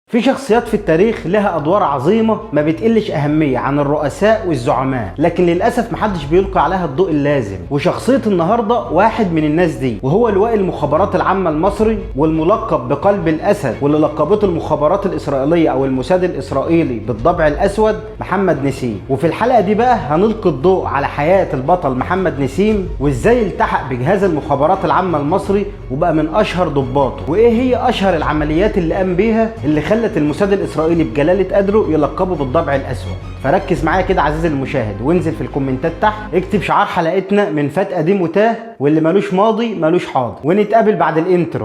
في شخصيات في التاريخ لها ادوار عظيمة ما بتقلش اهمية عن الرؤساء والزعماء، لكن للاسف محدش بيلقي عليها الضوء اللازم. وشخصية النهارده واحد من الناس دي، وهو لواء المخابرات العامة المصري والملقب بقلب الاسد، واللي لقبته المخابرات الاسرائيلية او الموساد الاسرائيلي بالضبع الاسود، محمد نسيم. وفي الحلقة دي بقى هنلقي الضوء على حياة البطل محمد نسيم، وازاي التحق بجهاز المخابرات العامة المصري وبقى من اشهر ضباطه، وايه هي اشهر العمليات اللي قام بيها اللي خلت الموساد الاسرائيلي بجلاله قدره يلقبه بالضبع الاسود. فركز معايا كده عزيزي المشاهد، وانزل في الكومنتات تحت اكتب شعار حلقتنا من فات قديم وتاه، واللي ملوش ماضي ملوش حاضر. ونتقابل بعد ال intro.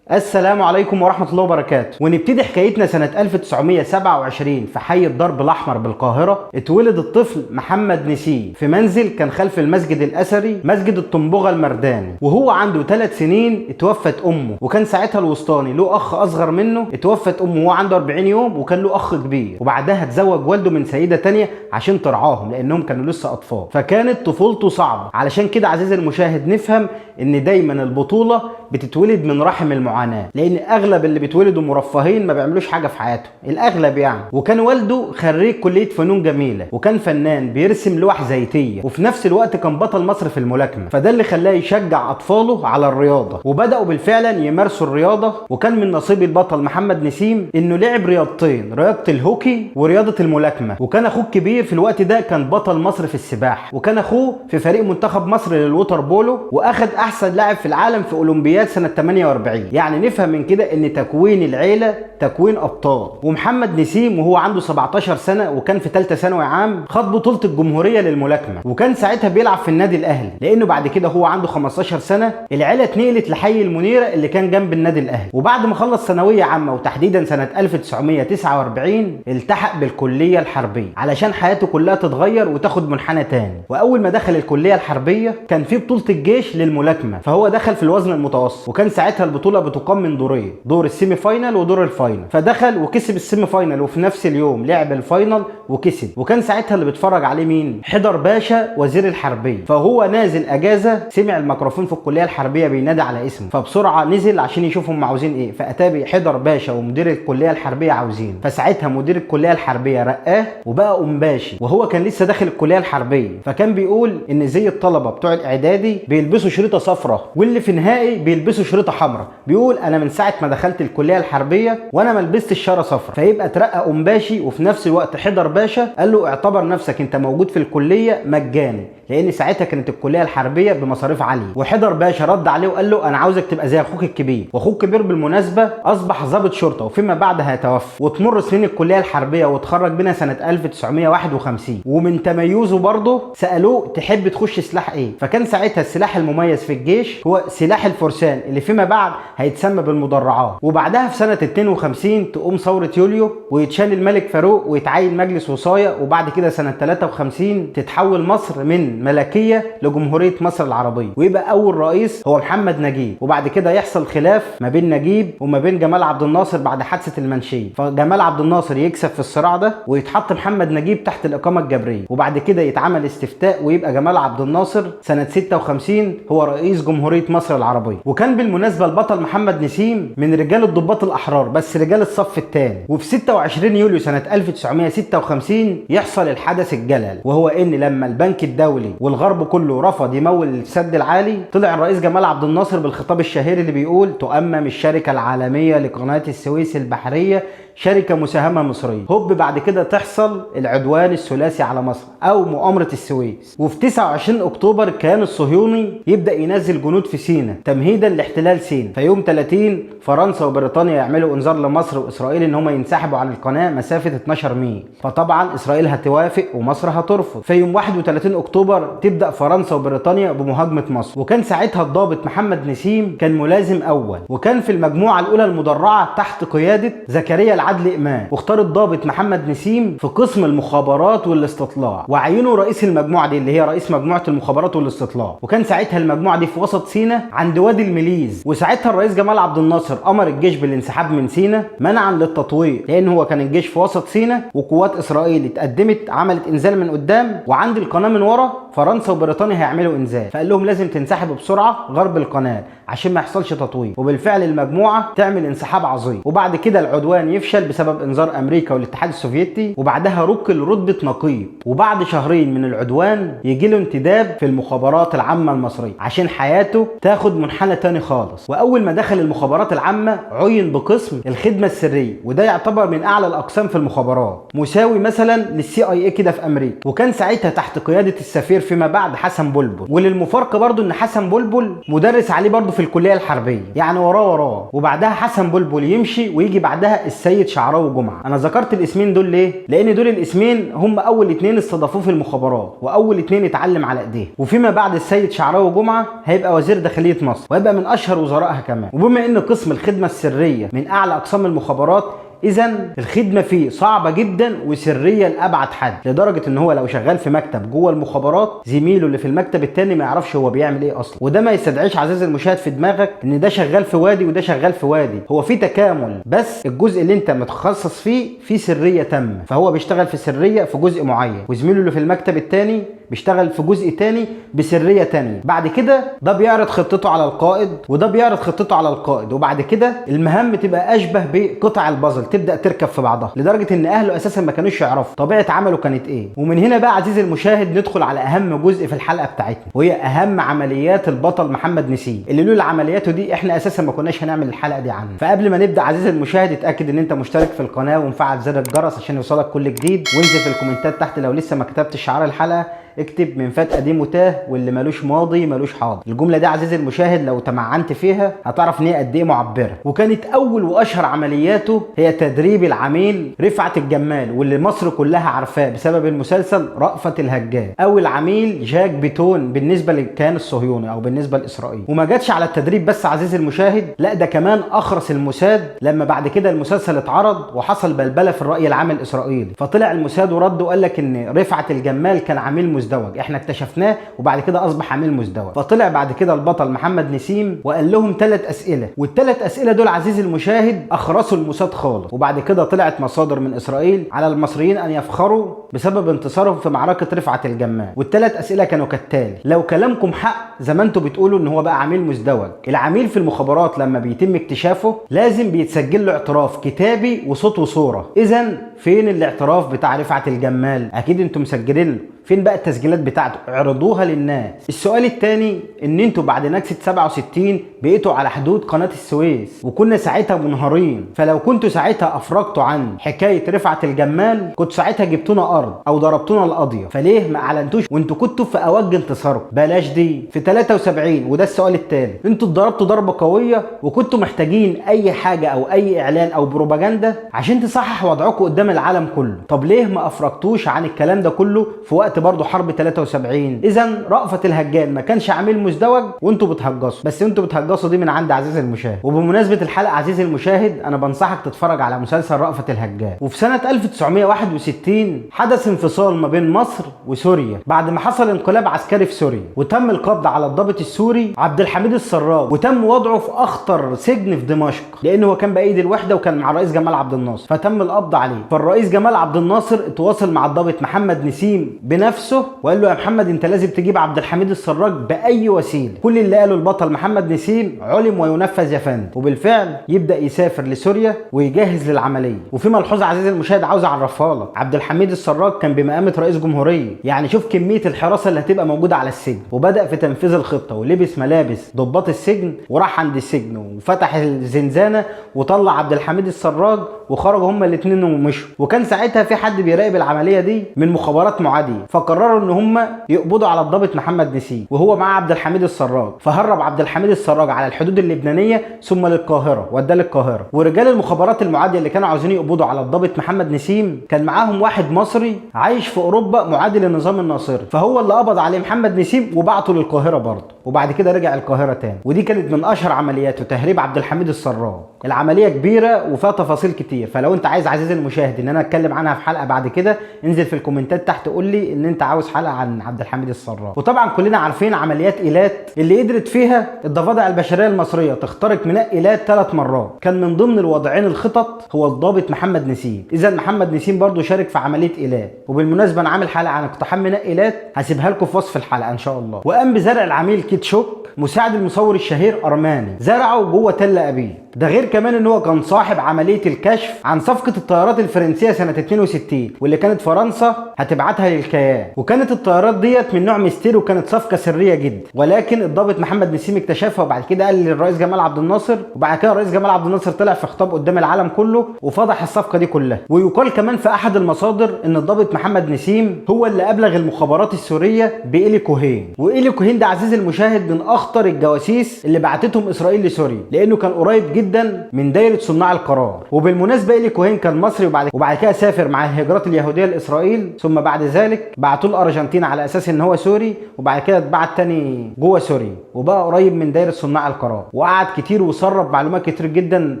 السلام عليكم ورحمة الله وبركاته. ونبتدي حكايتنا سنة 1927 في حي الدرب الأحمر بالقاهرة. اتولد الطفل محمد نسيم في منزل كان خلف المسجد الأثري مسجد الطنبغا المرداني، وهو عنده 3 سنين اتوفت أمه، وكان ساعتها الوسطاني له أخ أصغر منه. اتوفت أمه وهو عنده 40 يوم، وكان له أخ كبير. وبعدها اتزوج والده من سيدة تانية عشان ترعاهم لأنهم كانوا لسه أطفال، فكانت طفولته صعبة. علشان كده عزيزي المشاهد نفهم إن دايما البطولة بتتولد من رحم المعاناة، لان اغلب اللي بيتولدوا مرفهين ما بيعملوش حاجة في حياتهم، الاغلب يعني. وكان والده خريج كليه فنون جميلة، وكان فنان بيرسم لوح زيتيه، وفي نفس الوقت كان بطل مصر في الملاكمة، فده اللي خلاه يشجع اطفاله على الرياضة، وبداوا بالفعل يمارسوا الرياضة. وكان من نصيب البطل محمد نسيم انه لعب رياضتين، رياضة الهوكي ورياضة الملاكمة. وكان اخوه الكبير في الوقت ده كان بطل مصر في السباحة، وكان اخوه في فريق منتخب مصر لل water polo، واخد احسن لاعب في العالم في اولمبياد سنة 48. يعني نفهم من كده ان تكوين العيلة تكوين ابطال. ومحمد نسيم وهو عنده 17 سنة وكان في ثالثة ثانوي عام خد بطوله الجمهورية للملاكمه، وكان ساعتها بيلعب في النادي الاهلي، لانه بعد كده هو عنده 15 سنة العيلة اتنقلت لحي المنيرة اللي كان جنب النادي الاهلي. وبعد ما خلص ثانوية عامة وتحديدا سنة 1949 التحق بالكلية الحربية علشان حياته كلها تتغير وتاخد منحنى تاني. واول ما دخل الكلية الحربية كان في بطوله الجيش للملاكمه، فهو دخل في الوزن المتوسط، وكان ساعتها البطولة بتقام من دورين، دور ال semi final ودور ال final. فدخل وكسب ال semi final، وفي نفس اليوم لعب ال final وكسب. وكان ساعتها اللي بيتفرج عليه مين؟ حيدر باشا وزير الحربية. فهو نازل اجازه سمع الميكروفون في الكلية الحربية بينادي على اسمه، فبسرعه نزل عشان يشوف هم عاوزين ايه. فاتى حيدر باشا ومدير الكلية الحربية عاوزين، فساعتها مدير الكلية الحربية رقاه وبقى أمباشي، وهو كان لسه داخل الكلية الحربية. فكان بيقول ان زي الطلبة بتوع الاعدادي بيلبسوا شريطه صفراء، واللي في نهائي بيلبسوا شريطه حمراء. بيقول انا من ساعة ما دخلت الكلية الحربية وانا ما لبستش شارة صفراء. فيبقى ترقى أمباشي. وفي نفس الوقت حيدر باشا قال له اعتبر نفسك انت موجود في الكلية مجاني، لان ساعتها كانت الكلية الحربية بمصاريف عالية. وحيدر باشا رد عليه وقال له انا عاوزك تبقى زي اخوك الكبير، واخوك الكبير بالمناسبة اصبح ضابط شرطه وفيما بعد هيتوفى. وتمر سنين الكلية الحربية وتخرج منها سنة 1951. ومن تميزه برضه سالوه تحب تخش سلاح ايه، فكان ساعتها السلاح المميز في الجيش هو سلاح الفرسان اللي فيما بعد هيتسمى بالمدرعات. وبعدها في سنة 52 تقوم ثورة يوليو ويتشال الملك فاروق ويتعين مجلس وصايه. وبعد كده سنة 53 تتحول مصر من ملكية لجمهوريه مصر العربية، ويبقى اول رئيس هو محمد نجيب. وبعد كده يحصل خلاف ما بين نجيب وما بين جمال عبد الناصر بعد حادثه المنشيه، فجمال عبد الناصر يكسب في الصراع ده ويتحط محمد نجيب تحت الاقامة الجبرية. وبعد كده يتعمل استفتاء ويبقى جمال عبد الناصر سنة 56 هو رئيس جمهورية مصر العربية. وكان بالمناسبة البطل محمد نسيم من رجال الضباط الاحرار، بس رجال الصف الثاني. وفي 26 يوليو سنة 1956 يحصل الحدث الجلل، وهو ان لما البنك الدولي والغرب كله رفض يمول السد العالي، طلع الرئيس جمال عبد الناصر بالخطاب الشهير اللي بيقول تؤمم الشركة العالمية لقناة السويس البحرية شركة مساهمة مصرية. هوب بعد كده تحصل العدوان الثلاثي على مصر او مؤامرة السويس. وفي 29 اكتوبر الكيان الصهيوني يبدأ ينزل جنود في سيناء تمهيدا لاحتلال سيناء. فيوم 30 فرنسا وبريطانيا يعملوا انذار لمصر واسرائيل ان هم ينسحبوا عن القناة مسافة 12 ميل، فطبعا اسرائيل هتوافق ومصر هترفض. في يوم 31 اكتوبر تبدأ فرنسا وبريطانيا بمهاجمة مصر. وكان ساعتها الضابط محمد نسيم كان ملازم اول، وكان في المجموعة الاولى المدرعة تحت قيادة زكريا عادل امام، واختار الضابط محمد نسيم في قسم المخابرات والاستطلاع، وعينه رئيس المجموعة دي اللي هي رئيس مجموعة المخابرات والاستطلاع. وكان ساعتها المجموعة دي في وسط سينا عند وادي المليز. وساعتها الرئيس جمال عبد الناصر امر الجيش بالانسحاب من سينا منعا للتطويق، لان هو كان الجيش في وسط سينا وقوات اسرائيل اتقدمت عملت انزال من قدام، وعند القناة من ورا فرنسا وبريطانيا هيعملوا انزال، فقال لهم لازم تنسحبوا بسرعة غرب القناة عشان ما يحصلش تطويق. وبالفعل المجموعة تعمل انسحاب عظيم، وبعد كده العدوان يفشل بسبب انذار امريكا والاتحاد السوفيتي، وبعدها ركل رتبه نقيب. وبعد شهرين من العدوان يجي له انتداب في المخابرات العامة المصرية عشان حياته تاخد منحنى تاني خالص. واول ما دخل المخابرات العامة عين بقسم الخدمة السرية، وده يعتبر من اعلى الاقسام في المخابرات، مساوي مثلا لل CIA كده في امريكا. وكان ساعتها تحت قيادة السفير فيما بعد حسن بلبل. وللمفارقه برضو ان حسن بلبل مدرس عليه برضو في الكلية الحربية، يعني وراه وراه. وبعدها حسن بلبل يمشي ويجي بعدها السيد شعراوي جمعه. انا ذكرت الاسمين دول ليه؟ لان دول الاسمين هم اول اتنين استضافوه في المخابرات، واول اتنين اتعلم على ايديه. وفيما بعد السيد شعراوي جمعه هيبقى وزير داخلية مصر، وهيبقى من اشهر وزرائها كمان. وبما ان قسم الخدمة السرية من اعلى اقسام المخابرات، اذا الخدمة فيه صعبة جدا وسريه لابعد حد، لدرجة ان هو لو شغال في مكتب جوه المخابرات زميله اللي في المكتب التاني ما يعرفش هو بيعمل ايه اصلا. وده ما يستدعيش عزيزي المشاهد في دماغك ان ده شغال في وادي وده شغال في وادي، هو في تكامل، بس الجزء اللي انت متخصص فيه في سرية تامة، فهو بيشتغل في سرية في جزء معين، وزميله اللي في المكتب التاني بيشتغل في جزء تاني بسريه تانية. بعد كده ده بيعرض خطته على القائد وده بيعرض خطته على القائد، وبعد كده المهام تبقى اشبه بقطع البازل تبدا تركب في بعضها، لدرجة ان اهله اساسا ما كانوش يعرفوا طبيعة عمله كانت ايه. ومن هنا بقى عزيزي المشاهد ندخل على اهم جزء في الحلقة بتاعتنا، وهي اهم عمليات البطل محمد نسيم، اللي لولا عملياته دي احنا اساسا ما كناش هنعمل الحلقة دي عنه. فقبل ما نبدا عزيزي المشاهد اتاكد ان انت مشترك في القناة ومفعل زر الجرس عشان يوصلك كل جديد، وانزل في الكومنتات تحت لو لسه ما كتبتش شعار الحلقة اكتب من فات قديم وتاه واللي مالوش ماضي مالوش حاضر. الجملة دي عزيزي المشاهد لو تمعنت فيها هتعرف ان هي قد ايه معبرة. وكانت اول واشهر عملياته هي تدريب العميل رفعت الجمال، واللي مصر كلها عارفاه بسبب المسلسل رأفت الهجان، او العميل جاك بيتون بالنسبة للكيان الصهيوني او بالنسبة لاسرائيل. وما جاتش على التدريب بس عزيزي المشاهد، لا ده كمان اخرس الموساد لما بعد كده المسلسل اتعرض وحصل بلبلة في الراي العام الاسرائيلي، فطلع الموساد ورد وقال لك ان رفعت الجمال كان عميل مزدوج، احنا اكتشفناه وبعد كده اصبح عميل مزدوج. فطلع بعد كده البطل محمد نسيم وقال لهم 3 اسئلة، والثلاث اسئلة دول عزيزي المشاهد اخرسوا الموساد خالص. وبعد كده طلعت مصادر من اسرائيل على المصريين ان يفخروا بسبب انتصارهم في معركة رفعت الجمال، والثلاث اسئلة كانوا كالتالي: لو كلامكم حق زي ما انتم بتقولوا ان هو بقى عميل مزدوج، العميل في المخابرات لما بيتم اكتشافه لازم بيتسجل له اعتراف كتابي وصوت وصوره، اذا فين الاعتراف بتاع رفعت الجمال؟ اكيد انتم مسجلين له، فين بقى التسجيلات بتاعته؟ اعرضوها للناس. السؤال الثاني ان انتوا بعد نكسة 67 بقيتوا على حدود قناة السويس وكنا ساعتها منهارين، فلو كنتوا ساعتها افرجتوا عن حكاية رفعت الجمال كنتوا ساعتها جبتونا ارض او ضربتونا القضية، فليه ما اعلنتوش وانتوا كنتوا في اوج انتصاركم؟ بلاش دي. في 73 وده السؤال الثالث، انتوا اتضربتوا ضربة قوية وكنتوا محتاجين اي حاجة او اي اعلان او بروباجندا عشان تصحح وضعكم قدام العالم كله، طب ليه ما افرجتوش عن الكلام ده كله في وقت برضه حرب 73؟ اذا رأفت الهجان ما كانش عميل مزدوج وانتوا بتهجصوا، بس انتوا بتهجصوا دي من عند عزيز المشاهد. وبمناسبة الحلقة عزيز المشاهد انا بنصحك تتفرج على مسلسل رأفت الهجان. وفي سنة 1961 حدث انفصال ما بين مصر وسوريا بعد ما حصل انقلاب عسكري في سوريا، وتم القبض على الضابط السوري عبد الحميد السراج، وتم وضعه في اخطر سجن في دمشق لانه هو كان بايد الوحدة وكان مع الرئيس جمال عبد الناصر، فتم القبض عليه. فالرئيس جمال عبد الناصر اتواصل مع الضابط محمد نسيم بنفسه وقال له يا محمد انت لازم تجيب عبد الحميد السراج باي وسيلة. كل اللي قاله البطل محمد نسيم علم وينفذ يا فندم. وبالفعل يبدا يسافر لسوريا ويجهز للعملية. وفي ملحوظة عزيزي المشاهد عاوز اعرفها لك، عبد الحميد السراج كان بمقامه رئيس جمهورية، يعني شوف كمية الحراسة اللي هتبقى موجودة على السجن. وبدا في تنفيذ الخطة ولبس ملابس ضباط السجن وراح عند السجن وفتح الزنزانة وطلع عبد الحميد السراج وخرجوا هما الاثنين ومشوا. وكان ساعتها في حد بيراقب العملية دي من مخابرات معاديه، فقرروا ان هم يقبضوا على الضابط محمد نسيم وهو مع عبد الحميد السراج. فهرب عبد الحميد السراج على الحدود اللبنانية ثم للقاهره، وداه للقاهره. ورجال المخابرات المعادية اللي كانوا عاوزين يقبضوا على الضابط محمد نسيم كان معاهم واحد مصري عايش في اوروبا معادي للنظام الناصري، فهو اللي قبض عليه محمد نسيم وبعته للقاهره برضه. وبعد كده رجع القاهرة تاني. ودي كانت من اشهر عملياته، تهريب عبد الحميد السراج. العملية كبيرة وفيها تفاصيل كتير، فلو انت عايز عزيزي المشاهد ان انا اتكلم عنها في حلقة بعد كده، انزل في الكومنتات تحت قول لي ان انت عاوز حلقة عن عبد الحميد السراج. وطبعا كلنا عارفين عمليات ايلات اللي قدرت فيها الضفادع البشرية المصرية تخترق ميناء ايلات 3 مرات. كان من ضمن الواضعين الخطط هو الضابط محمد نسيم. اذا محمد نسيم برضو شارك في عملية ايلات. وبالمناسبة انا عامل حلقة عن اقتحام ميناء ايلات، هسيبها لكم في وصف الحلقة ان شاء الله. وقام بزرع العميل كيتشوك مساعد المصور الشهير ارماني، زرعه جوه تل ابيب. ده غير كمان ان هو كان صاحب عملية الكشف عن صفقة الطيارات الفرنسية سنة 62 واللي كانت فرنسا هتبعتها للكيان، وكانت الطيارات ديت من نوع ميستير وكانت صفقة سرية جدا، ولكن الضابط محمد نسيم اكتشفها وبعد كده قال للرئيس جمال عبد الناصر، وبعد كده الرئيس جمال عبد الناصر طلع في خطاب قدام العالم كله وفضح الصفقة دي كلها. ويقال كمان في احد المصادر ان الضابط محمد نسيم هو اللي ابلغ المخابرات السورية بإيلي كوهين. وإيلي كوهين ده عزيزي المشاهد من اخطر الجواسيس اللي بعتتهم اسرائيل لسوريا، لانه كان قريب جدا من دايرة صناع القرار. وبالمناسبة إيلي كوهين كان مصري وبعد كده سافر مع الهجرات اليهودية لاسرائيل، ثم بعد ذلك بعتوه الارجنتين على اساس ان هو سوري، وبعد كده اتبعت تاني جوه سوريا وبقى قريب من دايرة صناع القرار، وقعد كتير وسرب معلومات كتير جدا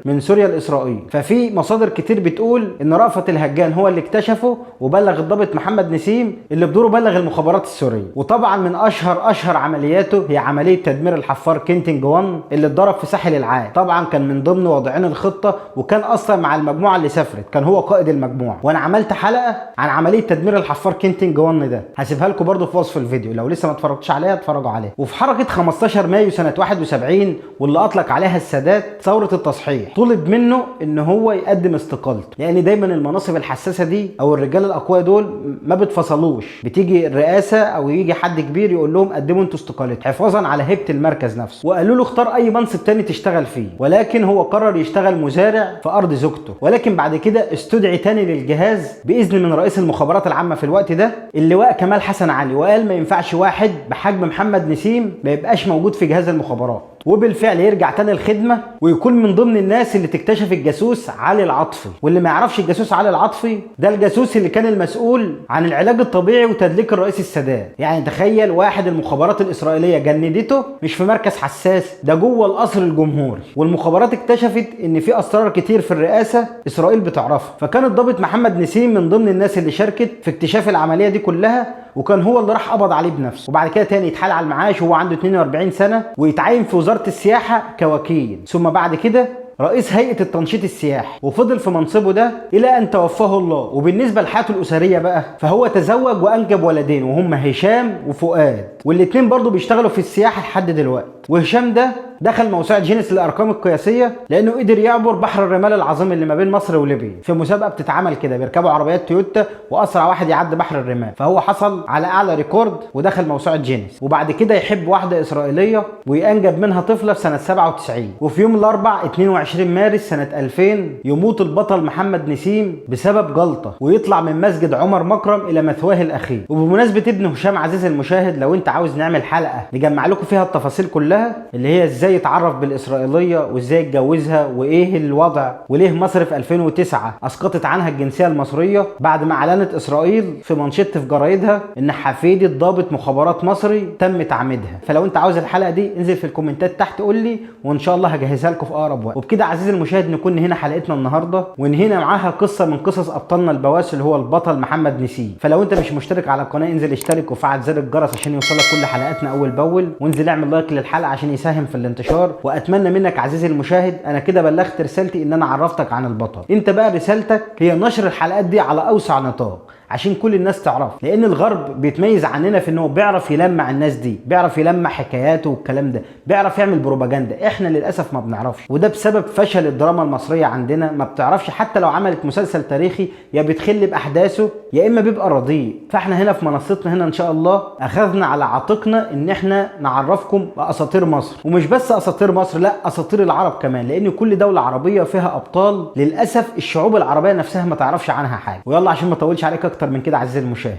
من سوريا لاسرائيل. ففي مصادر كتير بتقول ان رأفت الهجان هو اللي اكتشفه وبلغ الضابط محمد نسيم اللي بدوره بلغ المخابرات السورية. وطبعا من اشهر عملياته هي عملية تدمير الحفار كينتينج 1 اللي اتضرب في ساحل العاج. طبعا كان من ضمن واضعين الخطة، وكان اصلا مع المجموعة اللي سافرت، كان هو قائد المجموعة. وانا عملت حلقة عن عملية تدمير الحفار كينتينج 1 ده، هسيبها لكم برده في وصف الفيديو، لو لسه ما اتفرجتش عليها اتفرجوا عليها. وفي حركة 15 مايو سنة 71 واللي اطلق عليها السادات ثورة التصحيح، طلب منه ان هو يقدم استقالته، لان دايما المناصب الحساسة دي او الرجال الاقوياء دول ما بتفصلوش، بتيجي الرئاسة او يجي حد كبير يقول لهم قدموا انتوا استقالتكم حفاظا على هيبة المركز نفسه. وقالوا له اختار اي منصب تاني تشتغل فيه، ولكن هو قرر يشتغل مزارع في ارض زوجته. ولكن بعد كده استدعي تاني للجهاز باذن من رئيس المخابرات العامة في الوقت ده اللواء كمال حسن علي، وقال ما ينفعش واحد بحجم محمد نسيم ما يبقاش موجود في جهاز المخابرات. وبالفعل يرجع تاني الخدمة ويكون من ضمن الناس اللي تكتشف الجاسوس علي العاطفي. واللي ما يعرفش الجاسوس علي العاطفي ده الجاسوس اللي كان المسؤول عن العلاج الطبيعي وتدليك الرئيس السادات. يعني تخيل واحد المخابرات الاسرائيلية جندته مش في مركز حساس، ده جوه القصر الجمهوري، والمخابرات اكتشفت ان في اسرار كتير في الرئاسة اسرائيل بتعرفها. فكان الضابط محمد نسيم من ضمن الناس اللي شاركت في اكتشاف العملية دي كلها، وكان هو اللي راح قبض عليه بنفسه. وبعد كده تاني يتحال على المعاش وهو عنده 42 سنة، ويتعين في وزارة السياحة كوكيل، ثم بعد كده رئيس هيئة التنشيط السياحي، وفضل في منصبه ده إلى أن توفاه الله. وبالنسبة لحياته الأسرية بقى، فهو تزوج وأنجب ولدين وهم هشام وفؤاد، والاتنين برضو بيشتغلوا في السياحة لحد دلوقتي. وهشام ده دخل موسوعة جينيس للأرقام القياسية لأنه قدر يعبر بحر الرمال العظيم اللي ما بين مصر وليبيا في مسابقة بتتعمل كده، بيركبوا عربيات تويوتا وأسرع واحد يعدي بحر الرمال، فهو حصل على أعلى record ودخل موسوعة جينيس. وبعد كده يحب واحدة إسرائيلية وينجب منها طفلة في سنة 97. وفي يوم الأربع 22 مارس سنة 2000 يموت البطل محمد نسيم بسبب جلطة، ويطلع من مسجد عمر مكرم إلى مثواه الأخير. وبمناسبة ابن هشام عزيز المشاهد، لو أنت عاوز نعمل حلقة نجمع لكم فيها التفاصيل كلها اللي هي ازاي يتعرف بالإسرائيلية وازاي اتجوزها وايه الوضع وليه مصر في 2009 اسقطت عنها الجنسية المصرية بعد ما اعلنت اسرائيل في منشط في جرايدها ان حفيدة ضابط مخابرات مصري تم تعميدها. فلو انت عاوز الحلقة دي انزل في الكومنتات تحت قول لي، وان شاء الله هجهزها لكم في اقرب وقت. وبكده عزيزي المشاهد نكون هنا حلقتنا النهارده، ونهينا معاها قصة من قصص ابطالنا البواسل اللي هو البطل محمد نسيم. فلو انت مش مشترك على القناة انزل اشترك وفعل زر الجرس عشان يوصلك كل حلقاتنا اول باول، وانزل اعمل لايك للحلقة عشان يساهم في الانتشار. واتمنى منك عزيزي المشاهد، انا كده بلغت رسالتي ان انا عرفتك عن البطل، انت بقى رسالتك هي نشر الحلقات دي على اوسع نطاق عشان كل الناس تعرف، لان الغرب بيتميز عننا في انه بيعرف يلمع الناس دي، بيعرف يلمع حكاياته والكلام ده، بيعرف يعمل بروباجندا، احنا للاسف ما بنعرفش. وده بسبب فشل الدراما المصرية عندنا، ما بتعرفش حتى لو عملت مسلسل تاريخي يا بتخل باحداثه يا اما بيبقى رديء. فاحنا هنا في منصتنا هنا ان شاء الله اخذنا على عاتقنا ان احنا نعرفكم باساطير مصر، ومش بس اساطير مصر، لا اساطير العرب كمان، لان كل دولة عربية فيها ابطال للاسف الشعوب العربية نفسها ما تعرفش عنها حاجة. ويلا عشان ما اطولش عليك اكتر من كده عزيزي المشاهد،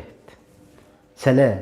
سلام.